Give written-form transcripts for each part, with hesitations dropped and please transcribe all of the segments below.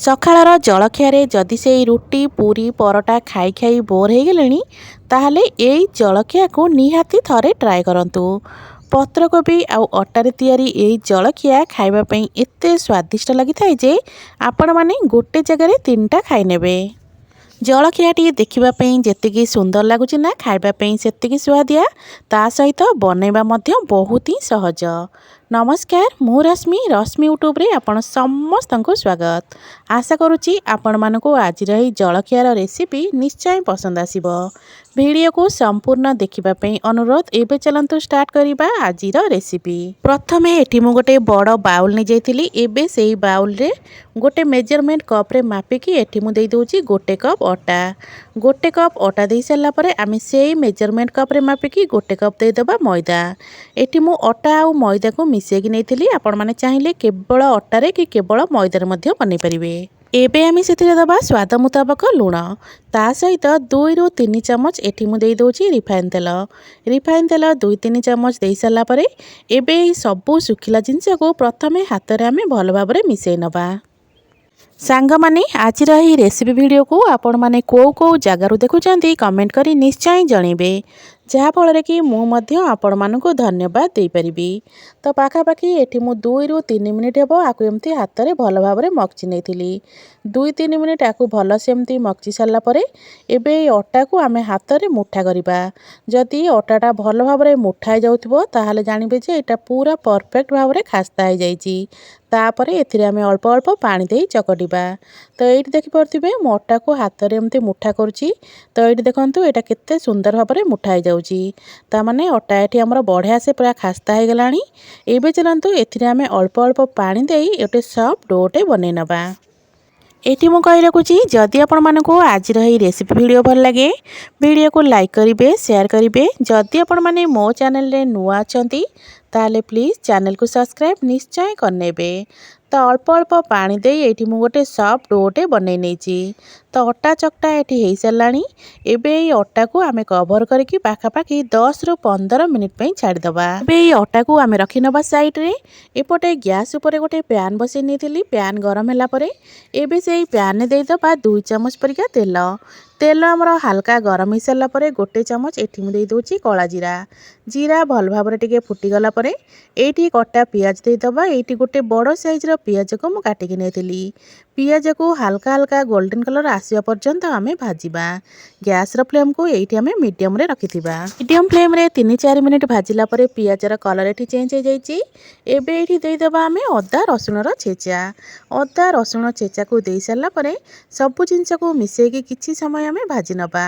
ସକାଳର ଜଳଖିଆରେ ଯଦି ସେଇ ରୁଟି, ପୁରୀ, ପରଟା ଖାଇ ଖାଇ ବୋର୍ ହେଇଗଲେଣି, ତାହେଲେ ଏଇ ଜଳଖିଆକୁ ନିହାତି ଥରେ ଟ୍ରାଏ କରନ୍ତୁ। ପତ୍ରକୋବି ଆଉ ଅଟାରେ ତିଆରି ଏଇ ଜଳଖିଆ ଖାଇବା ପାଇଁ ଏତେ ସ୍ୱାଦିଷ୍ଟ ଲାଗିଥାଏ ଯେ ଆପଣମାନେ ଗୋଟେ ଜାଗାରେ ତିନିଟା ଖାଇନେବେ। ଜଳଖିଆଟି ଦେଖିବା ପାଇଁ ଯେତିକି ସୁନ୍ଦର ଲାଗୁଛି ନା, ଖାଇବା ପାଇଁ ସେତିକି ସୁଆଦିଆ। ତା ସହିତ ବନେଇବା ମଧ୍ୟ ବହୁତ ହିଁ ସହଜ। ନମସ୍କାର, ମୁଁ ରଶ୍ମି। ରଶ୍ମି ୟୁଟ୍ୟୁବରେ ଆପଣ ସମସ୍ତଙ୍କୁ ସ୍ୱାଗତ। ଆଶା କରୁଛି ଆପଣମାନଙ୍କୁ ଆଜିର ଏହି ଜଳଖିଆର ରେସିପି ନିଶ୍ଚୟ ପସନ୍ଦ ଆସିବ। ଭିଡ଼ିଓକୁ ସମ୍ପୂର୍ଣ୍ଣ ଦେଖିବା ପାଇଁ ଅନୁରୋଧ। ଏବେ ଚାଲନ୍ତୁ ଷ୍ଟାର୍ଟ କରିବା ଆଜିର ରେସିପି। ପ୍ରଥମେ ଏଠି ମୁଁ ଗୋଟେ ବଡ଼ ବାଉଲ୍ ନେଇଯାଇଥିଲି। ଏବେ ସେଇ ବାଉଲ୍ରେ ଗୋଟେ ମେଜରମେଣ୍ଟ କପ୍ରେ ମାପିକି ଏଠି ମୁଁ ଦେଇଦେଉଛି ଗୋଟେ କପ୍ ଅଟା। ଗୋଟେ କପ୍ ଅଟା ଦେଇ ସାରିଲା ପରେ ଆମେ ସେଇ ମେଜରମେଣ୍ଟ କପ୍ରେ ମାପିକି ଗୋଟେ କପ୍ ଦେଇଦେବା ମଇଦା। ଏଠି ମୁଁ ଅଟା ଆଉ ମଇଦାକୁ ମିଶାଇକି ନେଇଥିଲି। ଆପଣମାନେ ଚାହିଁଲେ କେବଳ ଅଟାରେ କି କେବଳ ମଇଦାରେ ମଧ୍ୟ ବନେଇ ପାରିବେ। ଏବେ ଆମେ ସେଥିରେ ଦେବା ସ୍ୱାଦ ମୁତାବକ ଲୁଣ। ତା ସହିତ 2ରୁ 3 ଚାମଚ ଏଠି ମୁଁ ଦେଇଦେଉଛି ରିଫାଇନ୍ ତେଲ। ରିଫାଇନ୍ ତେଲ 2-3 ଚାମଚ ଦେଇସାରିଲା ପରେ ଏବେ ଏଇ ସବୁ ଶୁଖିଲା ଜିନିଷକୁ ପ୍ରଥମେ ହାତରେ ଆମେ ଭଲ ଭାବରେ ମିଶାଇ ନେବା। ସାଙ୍ଗମାନେ, ଆଜିର ଏହି ରେସିପି ଭିଡ଼ିଓକୁ ଆପଣମାନେ କେଉଁ କେଉଁ ଜାଗାରୁ ଦେଖୁଛନ୍ତି, କମେଣ୍ଟ କରି ନିଶ୍ଚୟ ଜଣାଇବେ, ଯାହାଫଳରେ କି ମୁଁ ମଧ୍ୟ ଆପଣମାନଙ୍କୁ ଧନ୍ୟବାଦ ଦେଇପାରିବି। ତ ପାଖାପାଖି ଏଠି ମୁଁ 2ରୁ 3 ମିନିଟ୍ ହେବ ଆକୁ ଏମିତି ହାତରେ ଭଲ ଭାବରେ ମକଚି ନେଇଥିଲି। 2-3 ମିନିଟ୍ ଆକୁ ଭଲସେ ଏମିତି ମକଚି ସାରିଲା ପରେ ଏବେ ଏଇ ଅଟାକୁ ଆମେ ହାତରେ ମୁଠା କରିବା। ଯଦି ଅଟାଟା ଭଲ ଭାବରେ ମୁଠା ହେଇଯାଉଥିବ, ତାହେଲେ ଜାଣିବେ ଯେ ଏଇଟା ପୁରା ପରଫେକ୍ଟ ଭାବରେ ଖାସ୍ତା ହେଇଯାଇଛି। ତାପରେ ଏଥିରେ ଆମେ ଅଳ୍ପ ଅଳ୍ପ ପାଣି ଦେଇ ଚକଟିବା। ତ ଏଇଠି ଦେଖିପାରୁଥିବେ, ମୁଁ ଅଟାକୁ ହାତରେ ଏମିତି ମୁଠା କରୁଛି। ତ ଏଇଠି ଦେଖନ୍ତୁ, ଏଇଟା କେତେ ସୁନ୍ଦର ଭାବରେ ମୁଠା ହେଇଯାଉଛି। ତାମାନେ ଅଟା ଏଠି ଆମର ବଢ଼ିଆ ସେ ପୁରା ଖାସ୍ତା ହେଇଗଲାଣି। ଏବେ ଚାଲନ୍ତୁ ଏଥିରେ ଆମେ ଅଳ୍ପ ଅଳ୍ପ ପାଣି ଦେଇ ଗୋଟେ ସଫ୍ଟ ଡୋଟେ ବନେଇ ନେବା। ଏଠି ମୁଁ କହି ରଖୁଛି, ଯଦି ଆପଣମାନଙ୍କୁ ଆଜିର ଏହି ରେସିପି ଭିଡ଼ିଓ ଭଲ ଲାଗେ, ଭିଡ଼ିଓକୁ ଲାଇକ୍ କରିବେ, ସେୟାର କରିବେ। ଯଦି ଆପଣମାନେ ମୋ ଚ୍ୟାନେଲରେ ନୂଆ ଅଛନ୍ତି, ତାହେଲେ ପ୍ଲିଜ୍ ଚ୍ୟାନେଲକୁ ସବସ୍କ୍ରାଇବ୍ ନିଶ୍ଚୟ କରିନେବେ। ତ ଅଳ୍ପ ଅଳ୍ପ ପାଣି ଦେଇ ଏଇଠି ମୁଁ ଗୋଟେ ସଫ୍ଟ ଡୋଟେ ବନେଇ ନେଇଛି। ତ ଅଟା ଚକଟା ଏଠି ହେଇସାରିଲାଣି। ଏବେ ଏଇ ଅଟାକୁ ଆମେ କଭର କରିକି ପାଖାପାଖି 10ରୁ 15 ମିନିଟ୍ ପାଇଁ ଛାଡ଼ିଦେବା। ଏବେ ଏଇ ଅଟାକୁ ଆମେ ରଖିନେବା ସାଇଡ଼୍ରେ। ଏପଟେ ଗ୍ୟାସ୍ ଉପରେ ଗୋଟେ ପ୍ୟାନ୍ ବସେଇ ନେଇଥିଲି। ପ୍ୟାନ୍ ଗରମ ହେଲା ପରେ ଏବେ ସେଇ ପ୍ୟାନ୍ରେ ଦେଇଦେବା 2 ଚାମଚ ପରିକା ତେଲ। ତେଲ ଆମର ହାଲକା ଗରମ ହେଇସାରିଲା ପରେ ଗୋଟେ ଚାମଚ ଏଠି ମୁଁ ଦେଇଦେଉଛି କଳା ଜିରା। ଜିରା ଭଲ ଭାବରେ ଟିକେ ଫୁଟିଗଲା ପରେ ଏଇଠି କଟା ପିଆଜ ଦେଇଦେବା। ଏଇଠି ଗୋଟେ ବଡ଼ ସାଇଜ୍ର ପିଆଜକୁ ମୁଁ କାଟିକି ନେଇଥିଲି। ପିଆଜକୁ ହାଲକା ହାଲକା ଗୋଲ୍ଡେନ୍ କଲର୍ ଆସିବା ପର୍ଯ୍ୟନ୍ତ ଆମେ ଭାଜିବା। ଗ୍ୟାସ୍ର ଫ୍ଲେମ୍କୁ ଏଇଠି ଆମେ ମିଡ଼ିୟମରେ ରଖିଥିବା। ମିଡ଼ିୟମ୍ ଫ୍ଲେମ୍ରେ 3-4 ମିନିଟ୍ ଭାଜିଲା ପରେ ପିଆଜର କଲର୍ ଏଠି ଚେଞ୍ଜ ହେଇଯାଇଛି। ଏବେ ଏଇଠି ଦେଇଦେବା ଆମେ ଅଦା ରସୁଣର ଛେଚା। ଅଦା ରସୁଣ ଛେଚାକୁ ଦେଇସାରିଲା ପରେ ସବୁ ଜିନିଷକୁ ମିଶାଇକି କିଛି ସମୟ ଆମେ ଭାଜି ନେବା।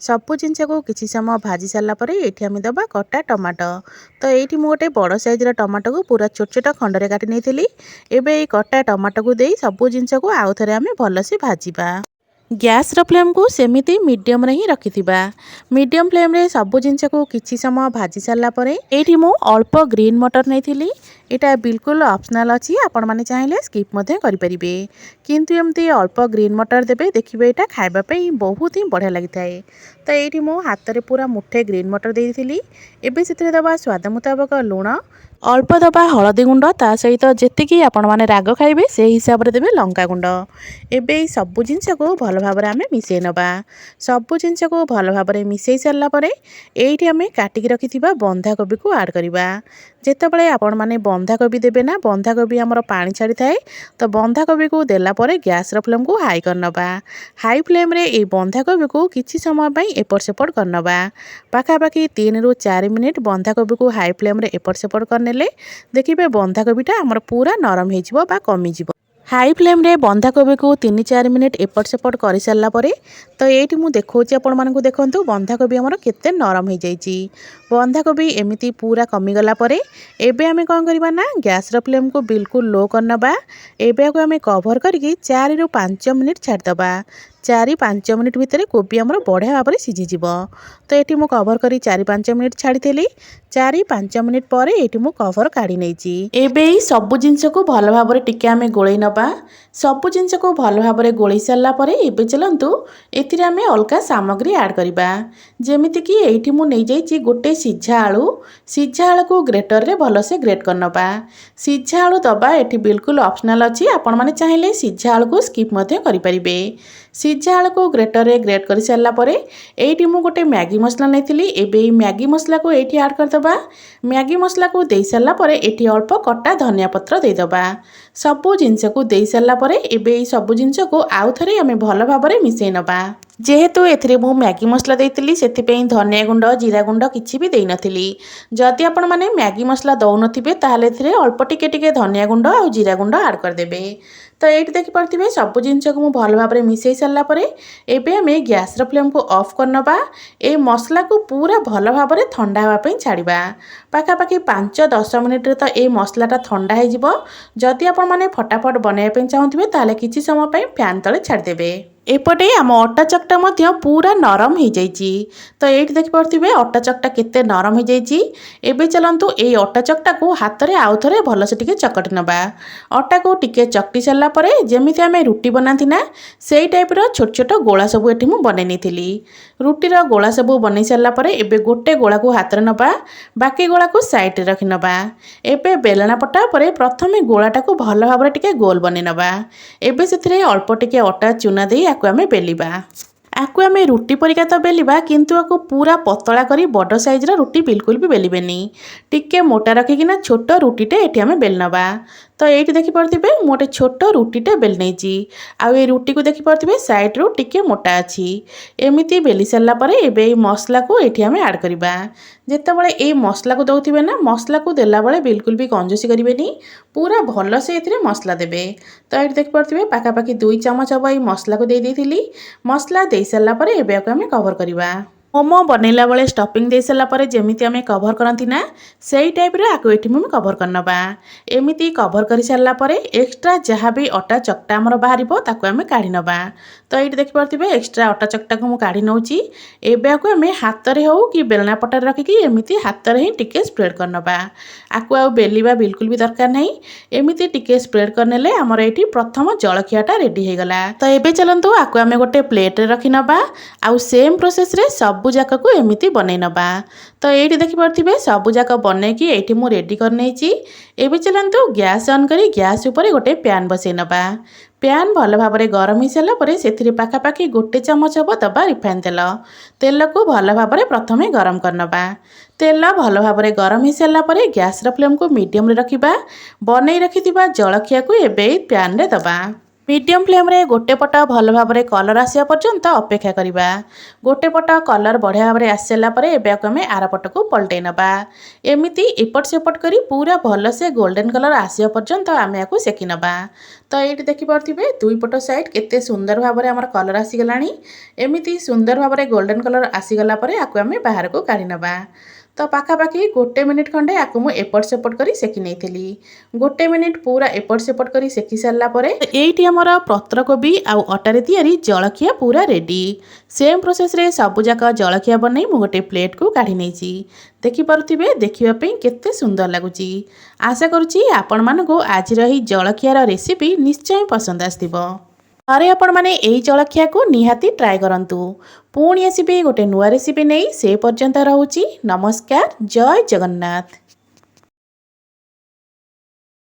ସବୁ ଜିନିଷକୁ କିଛି ସମୟ ଭାଜି ସାରିଲା ପରେ ଏଇଠି ଆମେ ଦେବା କଟା ଟମାଟୋ। ତ ଏଇଠି ମୁଁ ଗୋଟେ ବଡ଼ ସାଇଜ୍ର ଟମାଟୋକୁ ପୁରା ଛୋଟ ଛୋଟ ଖଣ୍ଡରେ କାଟି ନେଇଥିଲି। ଏବେ ଏଇ କଟା ଟମାଟୋକୁ ଦେଇ ସବୁ ଜିନିଷକୁ ଆଉ ଥରେ ଆମେ ଭଲସେ ଭାଜିବା। ଗ୍ୟାସ୍ର ଫ୍ଲେମ୍କୁ ସେମିତି ମିଡ଼ିୟମରେ ହିଁ ରଖିଥିବା। ମିଡ଼ିୟମ୍ ଫ୍ଲେମ୍ରେ ସବୁ ଜିନିଷକୁ କିଛି ସମୟ ଭାଜି ସାରିଲା ପରେ ଏଇଠି ମୁଁ ଅଳ୍ପ ଗ୍ରୀନ୍ ମଟର ନେଇଥିଲି। ଏଇଟା ବିଲକୁଲ ଅପସନାଲ୍ ଅଛି, ଆପଣମାନେ ଚାହିଁଲେ ସ୍କିପ୍ ମଧ୍ୟ କରିପାରିବେ। କିନ୍ତୁ ଏମିତି ଅଳ୍ପ ଗ୍ରୀନ୍ ମଟର ଦେବେ, ଦେଖିବେ ଏଇଟା ଖାଇବା ପାଇଁ ବହୁତ ହିଁ ବଢ଼ିଆ ଲାଗିଥାଏ। ତ ଏଇଠି ମୁଁ ହାତରେ ପୁରା ମୁଠେ ଗ୍ରୀନ୍ ମଟର ଦେଇଥିଲି। ଏବେ ସେଥିରେ ଦେବା ସ୍ୱାଦ ମୁତାବକ ଲୁଣ, ଅଳ୍ପ ଦେବା ହଳଦୀ ଗୁଣ୍ଡ। ତା ସହିତ ଯେତିକି ଆପଣମାନେ ରାଗ ଖାଇବେ, ସେଇ ହିସାବରେ ଦେବେ ଲଙ୍କା ଗୁଣ୍ଡ। ଏବେ ଏଇ ସବୁ ଜିନିଷକୁ ଭଲ ଭାବରେ ଆମେ ମିଶାଇ ନେବା। ସବୁ ଜିନିଷକୁ ଭଲ ଭାବରେ ମିଶାଇ ସାରିଲା ପରେ ଏଇଠି ଆମେ କାଟିକି ରଖିଥିବା ବନ୍ଧାକୋବିକୁ ଆଡ଼୍ କରିବା। ଯେତେବେଳେ ଆପଣମାନେ ବନ୍ଧାକୋବି ଦେବେ ନା, ବନ୍ଧାକୋବି ଆମର ପାଣି ଛାଡ଼ିଥାଏ। ତ ବନ୍ଧାକୋବିକୁ ଦେଲା ପରେ ଗ୍ୟାସ୍ର ଫ୍ଲେମ୍କୁ ହାଇ କରିନେବା। ହାଇ ଫ୍ଲେମ୍ରେ ଏଇ ବନ୍ଧାକୋବିକୁ କିଛି ସମୟ ପାଇଁ ଏପଟ ସେପଟ କରିନେବା। ପାଖାପାଖି 3ରୁ 4 ମିନିଟ୍ ବନ୍ଧାକୋବିକୁ ହାଇ ଫ୍ଲେମ୍ରେ ଏପଟ ସେପଟ କରିନେଲେ ଦେଖିବେ ବନ୍ଧାକୋବିଟା ଆମର ପୁରା ନରମ ହେଇଯିବ ବା କମିଯିବ। ହାଇ ଫ୍ଲେମ୍ରେ ବନ୍ଧାକୋବିକୁ 3-4 ମିନିଟ୍ ଏପଟ ସେପଟ କରିସାରିଲା ପରେ ତ ଏଇଠି ମୁଁ ଦେଖାଉଛି ଆପଣମାନଙ୍କୁ, ଦେଖନ୍ତୁ ବନ୍ଧାକୋବି ଆମର କେତେ ନରମ ହେଇଯାଇଛି। ବନ୍ଧାକୋବି ଏମିତି ପୁରା କମିଗଲା ପରେ ଏବେ ଆମେ କ'ଣ କରିବା ନା, ଗ୍ୟାସ୍ର ଫ୍ଲେମ୍କୁ ବିଲକୁଲ ଲୋ କରିନେବା। ଏବେ ଆକୁ ଆମେ କଭର୍ କରିକି 4ରୁ 5 ମିନିଟ୍ ଛାଡ଼ିଦେବା। 4-5 ମିନିଟ୍ ଭିତରେ କୋବି ଆମର ବଢ଼ିଆ ଭାବରେ ସିଝିଯିବ। ତ ଏଠି ମୁଁ କଭର୍ କରି 4-5 ମିନିଟ୍ ଛାଡ଼ିଥିଲି। 4-5 ମିନିଟ୍ ପରେ ଏଇଠି ମୁଁ କଭର୍ କାଢ଼ି ନେଇଛି। ଏବେ ଏଇ ସବୁ ଜିନିଷକୁ ଭଲ ଭାବରେ ଟିକେ ଆମେ ଗୋଳେଇ ନେବା। ସବୁ ଜିନିଷକୁ ଭଲ ଭାବରେ ଗୋଳେଇ ସାରିଲା ପରେ ଏବେ ଚାଲନ୍ତୁ, ଏଥିରେ ଆମେ ଅଲଗା ସାମଗ୍ରୀ ଆଡ଼୍ କରିବା। ଯେମିତିକି ଏଇଠି ମୁଁ ନେଇଯାଇଛି ଗୋଟେ ସିଝା ଆଳୁ। ସିଝା ଆଳୁକୁ ଗ୍ରେଟରରେ ଭଲସେ ଗ୍ରେଟ୍ କରିନେବା। ସିଝା ଆଳୁ ଦେବା ଏଠି ବିଲକୁଲ ଅପସନାଲ୍ ଅଛି। ଆପଣମାନେ ଚାହିଁଲେ ସିଝା ଆଳୁକୁ ସ୍କିପ୍ ମଧ୍ୟ କରିପାରିବେ। ସିଝା ଆଳୁକୁ ଗ୍ରେଟରରେ ଗ୍ରେଟ୍ କରିସାରିଲା ପରେ ଏଇଠି ମୁଁ ଗୋଟେ ମ୍ୟାଗି ମସଲା ନେଇଥିଲି। ଏବେ ଏଇ ମ୍ୟାଗି ମସଲାକୁ ଏଇଠି ଆଡ଼୍ କରିଦେବା। ମ୍ୟାଗି ମସଲାକୁ ଦେଇସାରିଲା ପରେ ଏଠି ଅଳ୍ପ କଟା ଧନିଆ ପତ୍ର ଦେଇଦେବା। ସବୁ ଜିନିଷକୁ ଦେଇସାରିଲା ପରେ ଏବେ ଏଇ ସବୁ ଜିନିଷକୁ ଆଉ ଥରେ ଆମେ ଭଲ ଭାବରେ ମିଶାଇ ନେବା। ଯେହେତୁ ଏଥିରେ ମୁଁ ମ୍ୟାଗି ମସଲା ଦେଇଥିଲି, ସେଥିପାଇଁ ଧନିଆ ଗୁଣ୍ଡ, ଜିରା ଗୁଣ୍ଡ କିଛି ବି ଦେଇନଥିଲି। ଯଦି ଆପଣମାନେ ମ୍ୟାଗି ମସଲା ଦେଉନଥିବେ, ତାହେଲେ ଏଥିରେ ଅଳ୍ପ ଟିକେ ଟିକେ ଧନିଆ ଗୁଣ୍ଡ ଆଉ ଜିରା ଗୁଣ୍ଡ ଆଡ଼୍ କରିଦେବେ। ତ ଏଇଠି ଦେଖିପାରୁଥିବେ, ସବୁ ଜିନିଷକୁ ମୁଁ ଭଲ ଭାବରେ ମିଶାଇ ସାରିଲା ପରେ ଏବେ ଆମେ ଗ୍ୟାସ୍ର ଫ୍ଲେମ୍କୁ ଅଫ୍ କରିନେବା। ଏଇ ମସଲାକୁ ପୁରା ଭଲ ଭାବରେ ଥଣ୍ଡା ହେବା ପାଇଁ ଛାଡ଼ିବା। ପାଖାପାଖି 5-10 ମିନିଟ୍ରେ ତ ଏଇ ମସଲାଟା ଥଣ୍ଡା ହେଇଯିବ। ଯଦି ଆପଣମାନେ ଫଟାଫଟ ବନାଇବା ପାଇଁ ଚାହୁଁଥିବେ, ତାହେଲେ କିଛି ସମୟ ପାଇଁ ଫ୍ୟାନ୍ ତଳେ ଛାଡ଼ିଦେବେ। ଏପଟେ ଆମ ଅଟା ଚକଟା ମଧ୍ୟ ପୁରା ନରମ ହେଇଯାଇଛି। ତ ଏଇଠି ଦେଖିପାରୁଥିବେ, ଅଟା ଚକଟା କେତେ ନରମ ହେଇଯାଇଛି। ଏବେ ଚାଲନ୍ତୁ, ଏଇ ଅଟା ଚକଟାକୁ ହାତରେ ଆଉ ଥରେ ଭଲସେ ଟିକେ ଚକଟି ନେବା। ଅଟାକୁ ଟିକେ ଚକଟି ସାରିଲା ପରେ ଯେମିତି ଆମେ ରୁଟି ବନାନ୍ତି ନା, ସେଇ ଟାଇପ୍ର ଛୋଟ ଛୋଟ ଗୋଳା ସବୁ ଏଠି ମୁଁ ବନେଇ ନେଇଥିଲି। ରୁଟିର ଗୋଳା ସବୁ ବନେଇ ସାରିଲା ପରେ ଏବେ ଗୋଟେ ଗୋଳାକୁ ହାତରେ ନେବା, ବାକି ଗୋଳାକୁ ସାଇଡ଼ରେ ରଖିନେବା। ଏବେ ବେଲଣା ପଟା ଉପରେ ପ୍ରଥମେ ଗୋଳାଟାକୁ ଭଲ ଭାବରେ ଟିକେ ଗୋଲ ବନେଇ ନେବା। ଏବେ ସେଥିରେ ଅଳ୍ପ ଟିକେ ଅଟା ଚୁନା ଦେଇ ଆକୁ ଆମେ ବେଲିବା। ଆକୁ ଆମେ ରୁଟି ପରିକା ତ ବେଲିବା, କିନ୍ତୁ ଆକୁ ପୁରା ପତଳା କରି ବଡ଼ ସାଇଜ୍ର ରୁଟି ବିଲକୁଲ ବି ବେଲିବେନି। ଟିକେ ମୋଟା ରଖିକିନା ଛୋଟ ରୁଟିଟେ ଏଠି ଆମେ ବେଲି ନେବା। ତ ଏଇଠି ଦେଖିପାରୁଥିବେ, ମୁଁ ଗୋଟେ ଛୋଟ ରୁଟିଟେ ବେଲି ନେଇଛି। ଆଉ ଏଇ ରୁଟିକୁ ଦେଖିପାରୁଥିବେ, ସାଇଡ଼ରୁ ଟିକେ ମୋଟା ଅଛି। ଏମିତି ବେଲି ସାରିଲା ପରେ ଏବେ ଏଇ ମସଲାକୁ ଏଇଠି ଆମେ ଆଡ଼୍ କରିବା। ଯେତେବେଳେ ଏଇ ମସଲାକୁ ଦେଉଥିବେ ନା, ମସଲାକୁ ଦେଲାବେଳେ ବିଲକୁଲ ବି କଞ୍ଜୁସି କରିବେନି, ପୁରା ଭଲସେ ଏଥିରେ ମସଲା ଦେବେ। ତ ଏଇଠି ଦେଖିପାରୁଥିବେ, ପାଖାପାଖି 2 ଚାମଚ ହେବ ଏଇ ମସଲାକୁ ଦେଇ ଦେଇଥିଲି। ମସଲା ଦେଇସାରିଲା ପରେ ଏବେ ଆକୁ ଆମେ କଭର୍ କରିବା। ମୋମୋ ବନେଇଲା ବେଳେ ଷ୍ଟଫିଂ ଦେଇସାରିଲା ପରେ ଯେମିତି ଆମେ କଭର୍ କରନ୍ତି ନା, ସେଇ ଟାଇପ୍ର ଆକୁ ଏଠି ମୁଁ କଭର୍ କରିନେବା। ଏମିତି କଭର୍ କରିସାରିଲା ପରେ ଏକ୍ସଟ୍ରା ଯାହା ବି ଅଟା ଚକଟା ଆମର ବାହାରିବ, ତାକୁ ଆମେ କାଢ଼ି ନେବା। ତ ଏଇଠି ଦେଖିପାରୁଥିବେ, ଏକ୍ସଟ୍ରା ଅଟା ଚକଟାକୁ ମୁଁ କାଢ଼ି ନେଉଛି। ଏବେ ଆକୁ ଆମେ ହାତରେ ହେଉ କି ବେଲଣା ପଟାରେ ରଖିକି ଏମିତି ହାତରେ ହିଁ ଟିକେ ସ୍ପ୍ରେଡ଼୍ କରିନେବା। ଆକୁ ଆଉ ବେଲିବା ବିଲକୁଲ ବି ଦରକାର ନାହିଁ। ଏମିତି ଟିକେ ସ୍ପ୍ରେଡ଼୍ କରିନେଲେ ଆମର ଏଇଠି ପ୍ରଥମ ଜଳଖିଆଟା ରେଡ଼ି ହେଇଗଲା। ତ ଏବେ ଚାଲନ୍ତୁ, ଆକୁ ଆମେ ଗୋଟେ ପ୍ଲେଟ୍ରେ ରଖିନେବା ଆଉ ସେମ୍ ପ୍ରୋସେସ୍ରେ ସବୁ ଯାକକୁ ଏମିତି ବନେଇ ନେବା। ତ ଏଇଠି ଦେଖିପାରୁଥିବେ, ସବୁ ଯାକ ବନେଇକି ଏଇଠି ମୁଁ ରେଡ଼ି କରିନେଇଛି। ଏବେ ଚାଲନ୍ତୁ, ଗ୍ୟାସ୍ ଅନ୍ କରି ଗ୍ୟାସ୍ ଉପରେ ଗୋଟେ ପ୍ୟାନ୍ ବସେଇ ନେବା। ପ୍ୟାନ୍ ଭଲ ଭାବରେ ଗରମ ହେଇସାରିଲା ପରେ ସେଥିରେ ପାଖାପାଖି ଗୋଟେ ଚାମଚ ହେବ ଦେବା ରିଫାଇନ୍ ତେଲ। ତେଲକୁ ଭଲ ଭାବରେ ପ୍ରଥମେ ଗରମ କରିନେବା। ତେଲ ଭଲ ଭାବରେ ଗରମ ହେଇସାରିଲା ପରେ ଗ୍ୟାସ୍ର ଫ୍ଲେମ୍କୁ ମିଡ଼ିୟମରେ ରଖିବା। ବନେଇ ରଖିଥିବା ଜଳଖିଆକୁ ଏବେ ଏଇ ପ୍ୟାନ୍ରେ ଦେବା। ମିଡ଼ିୟମ୍ ଫ୍ଲେମ୍ରେ ଗୋଟେ ପଟ ଭଲ ଭାବରେ କଲର୍ ଆସିବା ପର୍ଯ୍ୟନ୍ତ ଅପେକ୍ଷା କରିବା। ଗୋଟେ ପଟ କଲର୍ ବଢ଼ିଆ ଭାବରେ ଆସିସାରିଲା ପରେ ଏବେ ଆକୁ ଆମେ ଆର ପଟକୁ ପଲଟେଇ ନେବା। ଏମିତି ଏପଟ ସେପଟ କରି ପୁରା ଭଲସେ ଗୋଲ୍ଡେନ୍ କଲର୍ ଆସିବା ପର୍ଯ୍ୟନ୍ତ ଆମେ ଆକୁ ସେକି ନେବା। ତ ଏଇଠି ଦେଖିପାରୁଥିବେ, ଦୁଇ ପଟ ସାଇଡ଼୍ କେତେ ସୁନ୍ଦର ଭାବରେ ଆମର କଲର୍ ଆସିଗଲାଣି। ଏମିତି ସୁନ୍ଦର ଭାବରେ ଗୋଲ୍ଡେନ୍ କଲର୍ ଆସିଗଲା ପରେ ଆକୁ ଆମେ ବାହାରକୁ କାଢ଼ି ନେବା। ତ ପାଖାପାଖି ଗୋଟେ ମିନିଟ୍ ଖଣ୍ଡେ ଆକୁ ମୁଁ ଏପଟ ସେପଟ କରି ସେକି ନେଇଥିଲି। ଗୋଟେ ମିନିଟ୍ ପୁରା ଏପଟ ସେପଟ କରି ସେକି ସାରିଲା ପରେ ଏଇଠି ଆମର ପତ୍ରକୋବି ଆଉ ଅଟାରେ ତିଆରି ଜଳଖିଆ ପୁରା ରେଡ଼ି। ସେମ୍ ପ୍ରୋସେସ୍ରେ ସବୁଯାକ ଜଳଖିଆ ବନେଇ ମୁଁ ଗୋଟେ ପ୍ଲେଟ୍କୁ କାଢ଼ି ନେଇଛି। ଦେଖିପାରୁଥିବେ, ଦେଖିବା ପାଇଁ କେତେ ସୁନ୍ଦର ଲାଗୁଛି। ଆଶା କରୁଛି ଆପଣମାନଙ୍କୁ ଆଜିର ଏହି ଜଳଖିଆର ରେସିପି ନିଶ୍ଚୟ ପସନ୍ଦ ଆସିଥିବ। ଥରେ ଆପଣମାନେ ଏହି ଜଳଖିଆକୁ ନିହାତି ଟ୍ରାଏ କରନ୍ତୁ। ପୁଣି ଆସିବି ଗୋଟେ ନୂଆ ରେସିପି ନେଇ। ସେ ପର୍ଯ୍ୟନ୍ତ ରହୁଛି। ନମସ୍କାର, ଜୟ ଜଗନ୍ନାଥ।